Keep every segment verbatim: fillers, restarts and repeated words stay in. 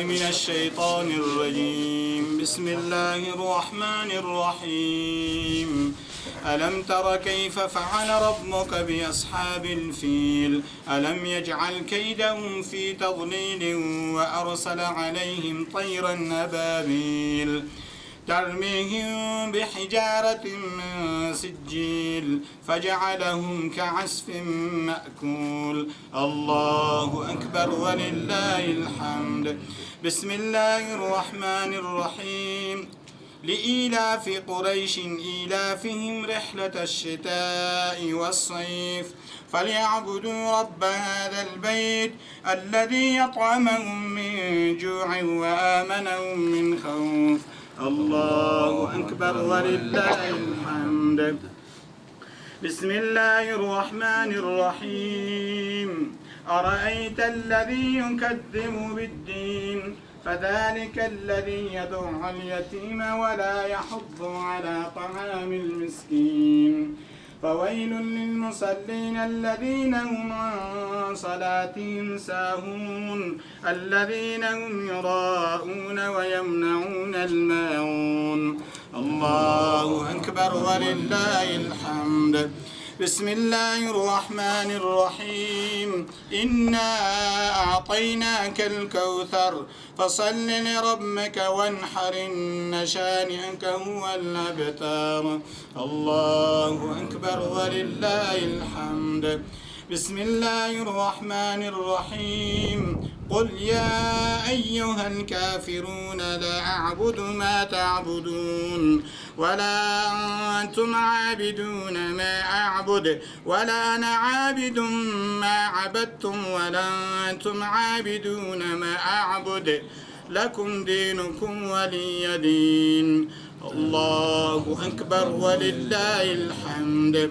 من الشيطان الرجيم. بسم الله الرحمن الرحيم. ألم تر كيف فعل ربك بأصحاب الفيل؟ ألم يجعل كيدهم في تضليل وأرسل عليهم طيرا أبابيل ترميهم بحجارة من سجيل فجعلهم كعصف مأكول. الله أكبر ولله الحمد. بسم الله الرحمن الرحيم. لإيلاف قريش إيلافهم رحلة الشتاء والصيف فليعبدوا رب هذا البيت الذي أطعمهم من جوع وآمنهم من خوف. الله أكبر ولله الحمد. بسم الله الرحمن الرحيم. أرأيت الذي يكذب بالدين فذلك الذي يدع اليتيم ولا يحض على طعام المسكين فويل للمصلين الذين هم عن صلاتهم ساهون الذين هم يراءون ويمنعون الماعون. الله أكبر ولله الحمد. بسم الله الرحمن الرحيم. إنا أعطيناك الكوثر فصل لربك وانحر إن شانئك هو الأبتر. الله أكبر ولله الحمد. بسم الله الرحمن الرحيم. قل يا أيها الكافرون لا أعبد ما تعبدون ولا أنتم عابدون ما أعبد ولا أنا عابد ما عبدتم ولا أنتم عابدون ما أعبد لكم دينكم ولي دين. الله أكبر ولله الحمد.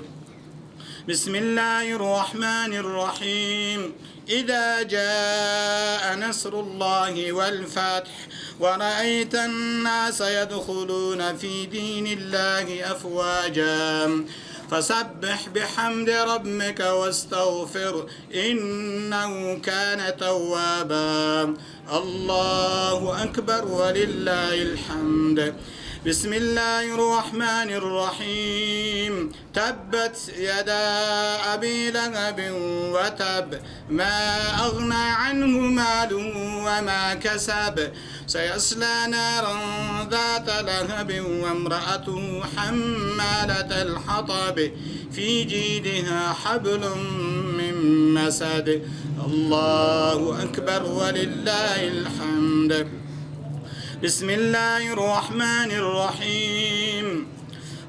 بسم الله الرحمن الرحيم. إذا جاء نصر الله والفتح ورأيت الناس يدخلون في دين الله أفواجا فسبح بحمد ربك واستغفره إنه كان توابا. الله أكبر ولله الحمد. بسم الله الرحمن الرحيم. تبت يدا أبي لهب وتب ما أغنى عنه ماله وما كسب سيصلى نارا ذات لهب وامرأته حمالة الحطب في جيدها حبل من مسد. الله أكبر ولله الحمد. بسم الله الرحمن الرحيم.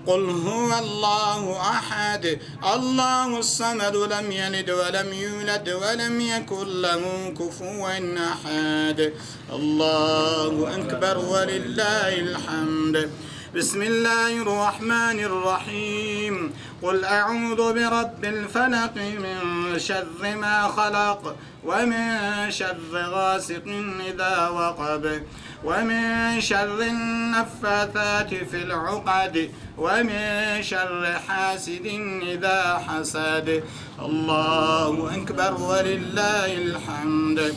قل هو الله أحد، الله الصمد، لم يلد ولم يولد ولم يكن له كفوا أحد. الله أكبر ولله الحمد. بسم الله الرحمن الرحيم. قل أعوذ برب الفلق، من شر ما خلق، ومن شر غاسق إذا وقب، ومن شر النفاثات في العقد، ومن شر حاسد إذا حسد. الله أكبر ولله الحمد.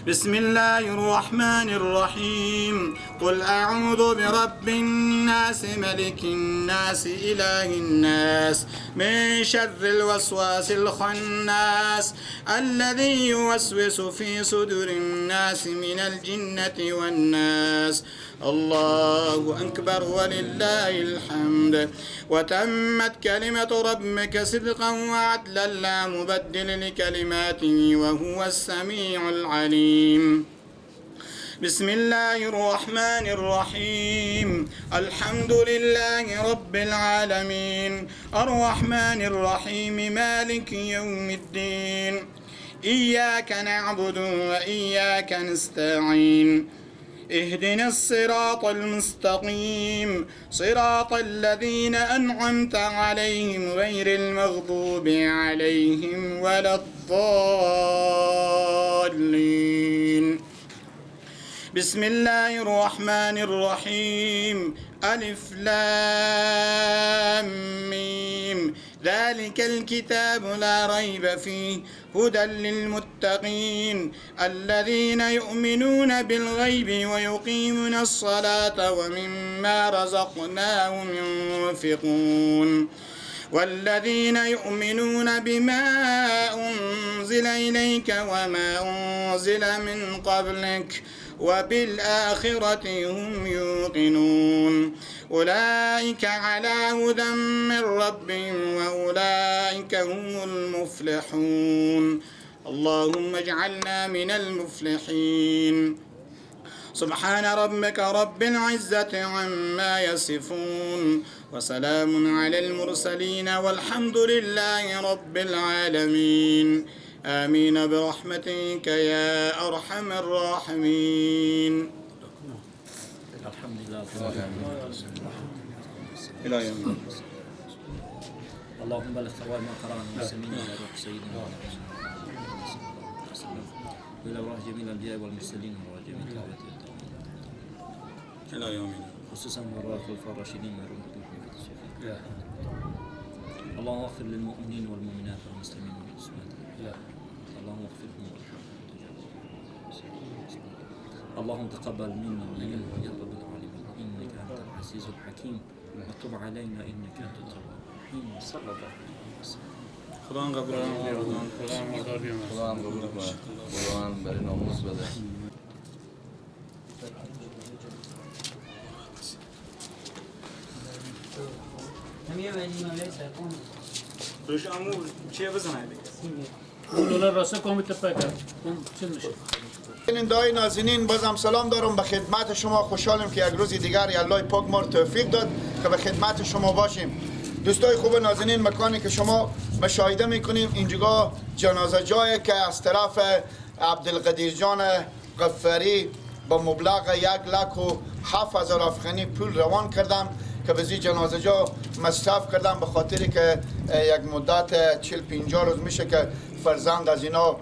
بسم الله الرحمن الرحيم. قل أعوذ برب الناس، ملك الناس، إله الناس، من شر الوسواس الخناس، الذي يوسوس في صدور الناس من الجنة والناس. الله أكبر ولله الحمد. وتمت كلمة ربك صدقا وعدلا لا مبدل لكلماته وهو السميع العليم. بسم الله الرحمن الرحيم. الحمد لله رب العالمين. الرحمن الرحيم. مالك يوم الدين. إياك نعبد وإياك نستعين. اهدنا الصراط المستقيم. صراط الذين أنعمت عليهم غير المغضوب عليهم ولا الضالين. بسم الله الرحمن الرحيم. ألف لام ميم. ذلك الكتاب لا ريب فيه هدى للمتقين الذين يؤمنون بالغيب ويقيمون الصلاة ومما رزقناهم ينفقون والذين يؤمنون بما أنزل إليك وما أنزل من قبلك وبالآخرة هم يوقنون أولئك على هدى من ربهم وأولئك هم المفلحون. اللهم اجعلنا من المفلحين. سبحان ربك رب العزة عما يصفون وسلام على المرسلين والحمد لله رب العالمين. آمين برحمتك يا أرحم الراحمين. الحمد لله. إلى يوم الدين. اللهم بلغ ثواب ما قرأنا وسمعنا إلى روح سيدنا محمد صلى الله عليه وسلم. وإلى روح جميع الأنبياء والمرسلين وروح جميع الصحابة والتابعين. إلى يوم الدين. خصوصا وروح الخلفاء الراشدين وروح الخلفاء الراشدين. اللهم اغفر للمؤمنين والمؤمنات والمسلمين والمسلمات. اللهم اغفر لهم وارحمهم. اللهم تقبل منا ومنهم يا رب العالمين، إنك أنت العزيز الحكيم، وتب علينا إنك أنت التواب الرحيم. صلى الله عليه وسلم. خداوند قبول کنه. خداوند قبول کنه. خداوند بری ناموس بده. روش امو چیه بزنه؟ اون لوله راسه کوم تپه کرد. کوم چی می‌شه؟ بیننده‌های نازنین، بازم سلام دارم به خدمت شما. خوشحالیم که یک روز دیگر الله پاک ما رو توفیق داد که به خدمت شما باشیم. دوستای خوب نازنین، مکانی که شما مشاهده می‌کنیم، اینجا جنازه جایی که از طرف عبدالقدیر جان غفاری به مبلغ یک لک و هفت هزار افغانی پول روان کردم که به زی جنازه جا مصرف کردم، به خاطری که، اه، یک مدت چهل پنجاه روز می‌شه که فرزند از اینا، اه،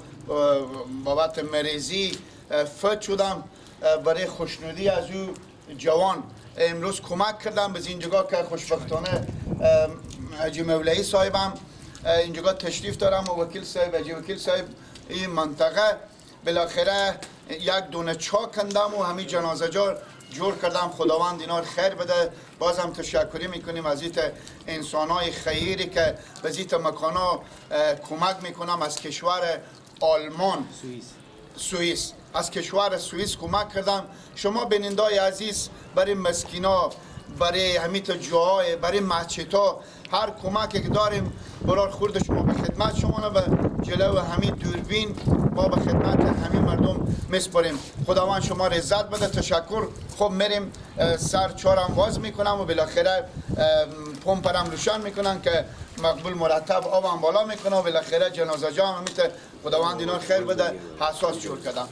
بابت مریضی، اه، فوت شدم. اه، برای خوشنودی از او جوان امروز کمک کردم به زی اینجا که خوشبختانه، اه، حاجی مولوی صاحبم، اه، اینجا تشریف دارم و وکیل صاحب، حاجی وکیل صاحب این منطقه. بالاخره یک دونه چا کندم و همین جنازه جا جور کردم. خداوند اینا رو خیر بده. بازم تشکری می‌کنیم از ایت انسانای خیری که به زیت مکانا، اه، کمک می‌کنم. از کشور آلمان، سوئیس. سوئیس، از کشور سوئیس کمک کردم. شما بیننده‌های عزیز، برای مسکینا، برای همیت جاهای، برای مسجدها، هر کمکی که داریم، برار خورد شما به خدمت شما نه، به جلو همین دوربین ما به خدمت همین مردم می‌سپاریم. خداوند شما را عزت بده. تشکر. خب می‌ریم، اه، سر چارم واز می‌کنم و بالاخره، اه، پمپرم روشن می‌کنم که مقبول مرتب آبم بالا می‌کنه و بالاخره جنازه جا هم همیت خداوند اینا خیر بده، حساس جور کدم.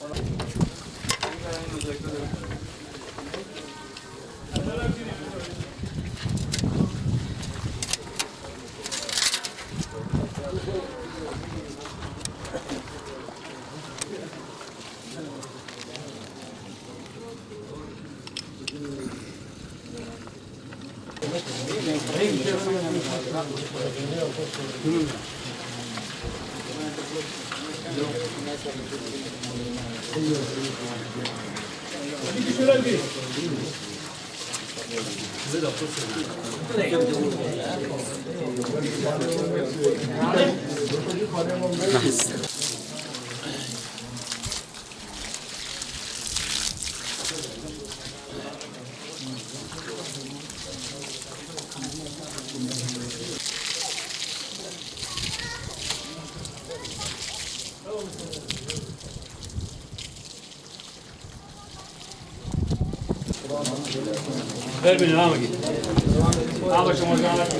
ببینید، آقا. آقا، شما زحمت